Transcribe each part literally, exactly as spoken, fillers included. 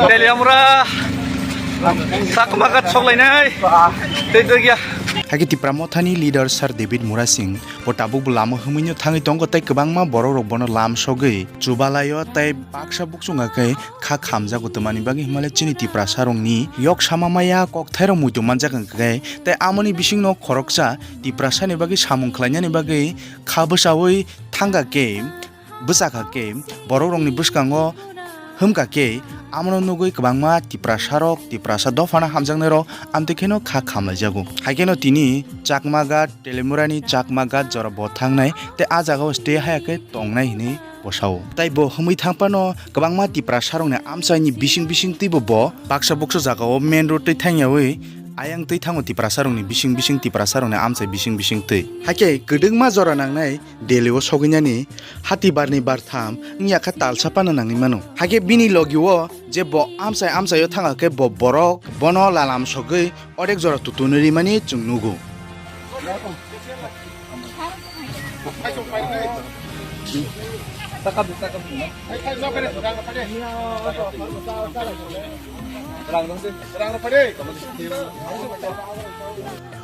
Delhi amura sakma gat soklainai tei dogya. Hakhe Tipra Mothani leader Sir David Murasing bo tabuk bo lama himwino thangwi tongo tei kwbangma borok rok bono lam sogwi chubalaio tei baksa bukchung khe kha khamjago twmani bagwi himale chini Tiprasa rokni yok sama maya kokthairok muitu manjak hwnkhe tei amoni bisingno khoroksa Tiprasani bagwi samung khlainani bagwi kha bwchaui thangkha khe bwchakha khe borok rokni bwskango hwnkha khe amono nugwi kwbangma Tiprasa rok Tiprasa dophano hamjaknai rok amtwi kheno kha khamlaijago. Haikhe no tini Chakma Ghat, Telemurani Chakma Ghat jora bo thangnai tei ah jagao stay haya khe tongnai hinwi bosao. Tai bo himwi thangphano kwbangma Tiprasa rokni amchaini bising bising twibo bo baksa buksa jagao main road twi thangyawi ayang twi thango Tiprasa rokni bising bising Tiprasa rokni amchai bising bising twi. Haikhe kwdwkma jora nangnai Delhi o sogwinani hati barni bartham wngya kha talsa phano nangwi mano. Haikhe bini logi o je bo amchai amchai o thangkha khe bo borok bono lalam sogwi odek jora tutunwi rimani chwng nugo.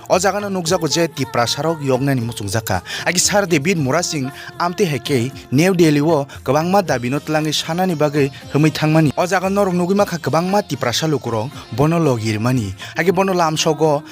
O jagano nukjago je Tiprasa rok yoknani muchungjak kha. Agi Sir David Murasing amtwi hai khe New Delhi o kwbangma dabi no twlangwi sanani bagwi himwi thangmani. O jaga norok nugwi mankha kwbangma Tiprasa lukurok bono logi rwmani. Agi bono lamsogo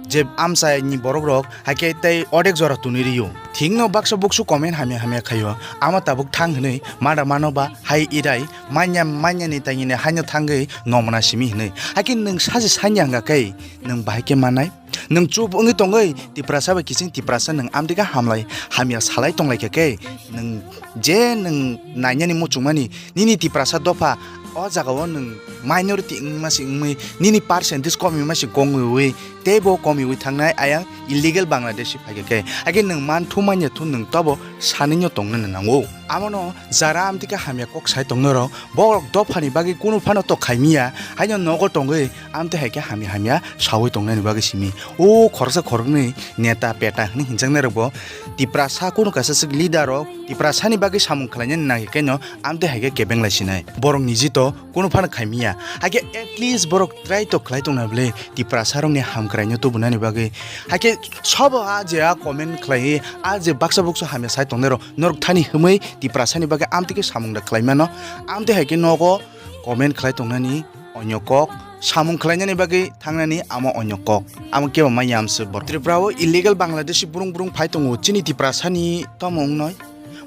je amchai ni borok rok hai khe tei odek jora tunwi rio. Thik no baksa buksu comment hamya hamya khaio. Ama tabuk thang hinwi mada mano ba hai irai manya manya ni tangini haino thangwi nomna simi hinwi. Hai khe nwng saji sanya hwnkha khe nwng bahai khe mannai. Nwng chup wngwi tongwi Tiprasa bai kiching Tiprasa nwng amtwi khe hamlai hamya salai tonglaikha khe nwng je nwng nainani muchungmani nini Tiprasa dopha o jagao nwng minority wngma se wngwi nini percentage komiwi ma se komiwi teibo komiwi thangnai ayang illegal Bangladeshi phaikha khe. Hai khe nwng manthu manya thu nwng tobo sanwino tongnani nango. Amono jara amtwi khe hamya kok sai tongnairok borok dophani bagwi kunu phano tok khaimiya haino nogo tongwi amtwi hai khe hamya hamya saui tongnani bagwi simi. O khoroksa khoroknwi neta peta hwnwi hinjaknairokbo Tiprasa kunu kaisa swk leader rok Tiprasani bagwi samung khlainani nangkhe keno amtwi hai khe kebeng lai sinai. Borok niji to kunu phano khaimiya. Hai khe at least borok try to khlai tongna bwle Tiprasa rokni hamkraino tubunani bagwi. Hai khe sobo a je a comment khlaiwi a je baksa buksa hamya sai tongnairok norok thani himwi Tiprasani bagwi amtwi khe samung da khlai mano. Amtwi hai khe nogo comment khlai tongnani onyo kok, samung khlainani bagwi thangnani amo onyo kok. Amo kebo ma yamswk borok. Tripura o illegal Bangladeshi brung brung phai tongo, chini Tiprasani tamo wngnai.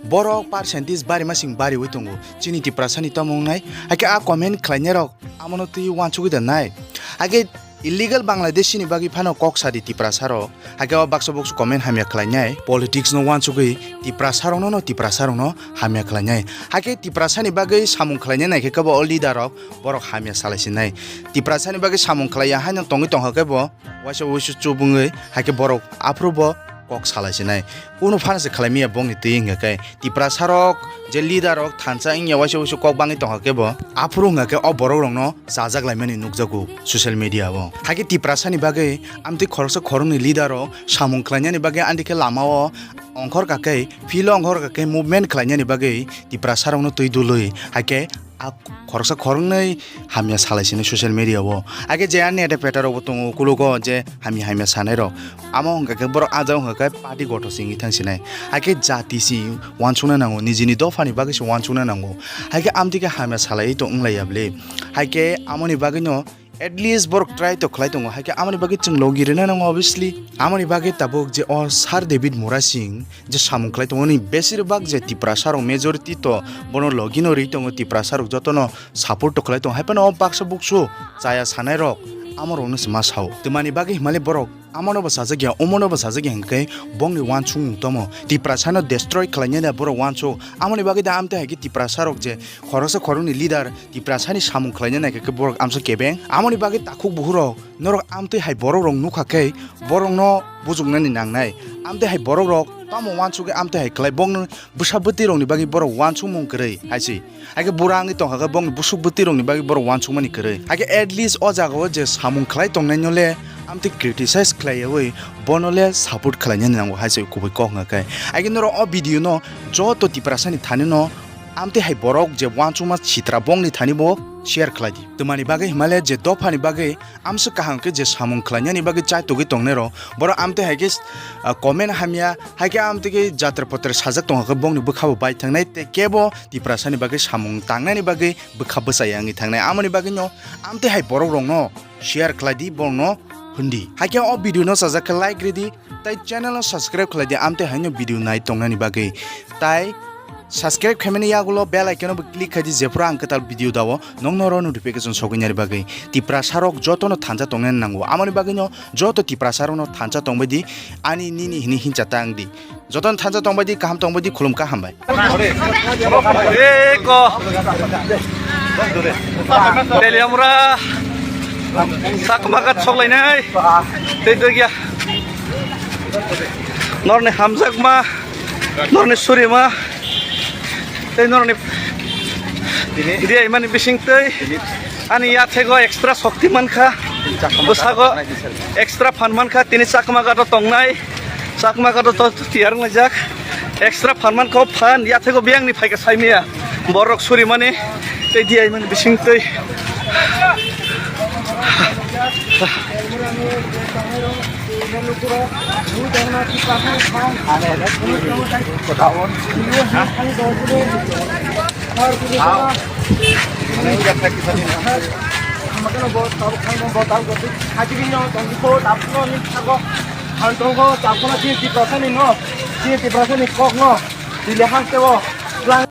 Borok percentage bari masing bariwi tongo, chini Tiprasani tamo wngnai. Hai khe a comment khlainairok amono twi uansugwi da nai. Hai khe illegal Bangladeshi ni bagwi phano kok sadi Tiprasa rok. Hai khe o baksa buksu comment hamya khlainai. Politics no uansugwi Tiprasa rokno no Tiprasa rokno hamya khlainai. Hai khe Tiprasa ni bagwi samung khlainai nai khe kebo o leader rok borok hamya salai sinai. Tiprasa ni bagwi samung khlaiya haino tongwi tongkha khe bo waisa wuisu chup wngwi hai khe borok aphuru bo kok salai sinai. Kunu phano se khlai manya bongni twi wngya khe Tiprasa rok je leader rok thansa wngya waisa wuisu kok bangwi tongkha khe bo aphuru wngya khe o borok rokno chajak laimani nukjago social media o. Hai khe Tiprasa ni bagwi amtwi khoroksa khoroknwi leader rok samung khlainani bagwi andikhe lama o ongkhor kakhe, field o ongkhor kakhe movement khlainani bagwi Tiprasa rokno twi dului hai khe a khoroksa khoroknwi hamya salai sini social media o. Hai khe je ani ete peta rokbo tongo ukulugo je hamya hamya sanai rok. Amo hwnkha khe borok ah jagao hwnkha khe party goto se wngwi thang sinai. Hai khe jati se uansukna nango, nijini dophani bagwi se uansukna nango. Hai khe amtwi khe hamya salaiwi tong wng laiya bwle. Hai khe amoni bagwino at least borok try to khlai tongo, hai khe amoni bagwi chwng logi rwna nango obviously. Amoni bagwi tabuk je o Sir David Murasing je samung khlai tongo, ni besir bak je Tiprasa rok majority to bono logi no rwi tongo, Tiprasa rok jotono support to khlai tongo, hai phano o baksa buksu chaya sanai rok amo rokno se ma sao. Twmani bagwi himale borok amono bo sajak ya, omono bo sajak ya hwnkhe bongni uansukmung tamo. Tiprasano destroy khlainani borok uansuk. Amoni bagwi da amtwi hai khe Tiprasa rok je khoroksa khoroknwi leader Tiprasani samung khlaina naikha khe borok amsa kebeng. Amoni bagwi takhuk buhurok norok amtwi hai borok rok nukha khe borokno bujuknani nangnai. Amtwi hai borok rok tamo uansugwi amtwi hai khlai bongno bwsa bwtwi rokni bagwi borok uansukmung kwrwi hai se. Hai khe bura wngwi tongkha khe bongni busuk bwtwi rokni bagwi borok uansukmani kwrwi. Hai khe at least o jagao je samung khlai tongnaino le amtwi criticize khlaiyawi bono le support khlainani nango hai se kubui kok hwnkha khe. Hai khe norok o video no joto Tiprasani thani no Amtwi hai borok je uansukma sitra bongni thani bo share khlai di. Twmani bagwi himale je dophani bagwi amswk kaham khe je samung khlainani bagwi chaitogwi tongnai rok, borok amtwi hai khe, ah, comment hamya, hai khe amtwi khe jatra potra sajak tongkha khe bongni bwkha bo bai thangnai, tei kebo Tiprasani bagwi samung tangnani bagwi bwkha bwchaya wngwi thangnai. Amoni bagwino amtwi hai borok rokno share khlai di, borokno hwn di. Hai khe o video no chajak khe like rw di, tei channel no subscribe khlai di, amtwi haino video nai tongnani bagwi. Tai subscribe khaimani yagulo bell icon bo click khai di, jephru ang kwtal video dao nokno oro notification sogwinani bagwi. Tiprasa rok jotono thansa tongnani nango, amoni bagwino joto Tiprasa rokno thansa tongbai di, ani nini hini hincha ta wng di. Jotono thansa tongbai di, kaham tongbai di, khulum kaham bai. Eko. Teliamura. Sakma kat sok lainai. Tei dogya. Norni hamjakma. Norni surima. Tei norni. Dia imani bising tei. Ani yathego extra shokti mankha. Bwsago extra phan mankha. Tini Chakma gato tongnai. Chakma gato to tiyar wngjak. Extra phan mankha, phan yathego biyangni phaika saimaya. Borok surimani tei diyaimani bising tei.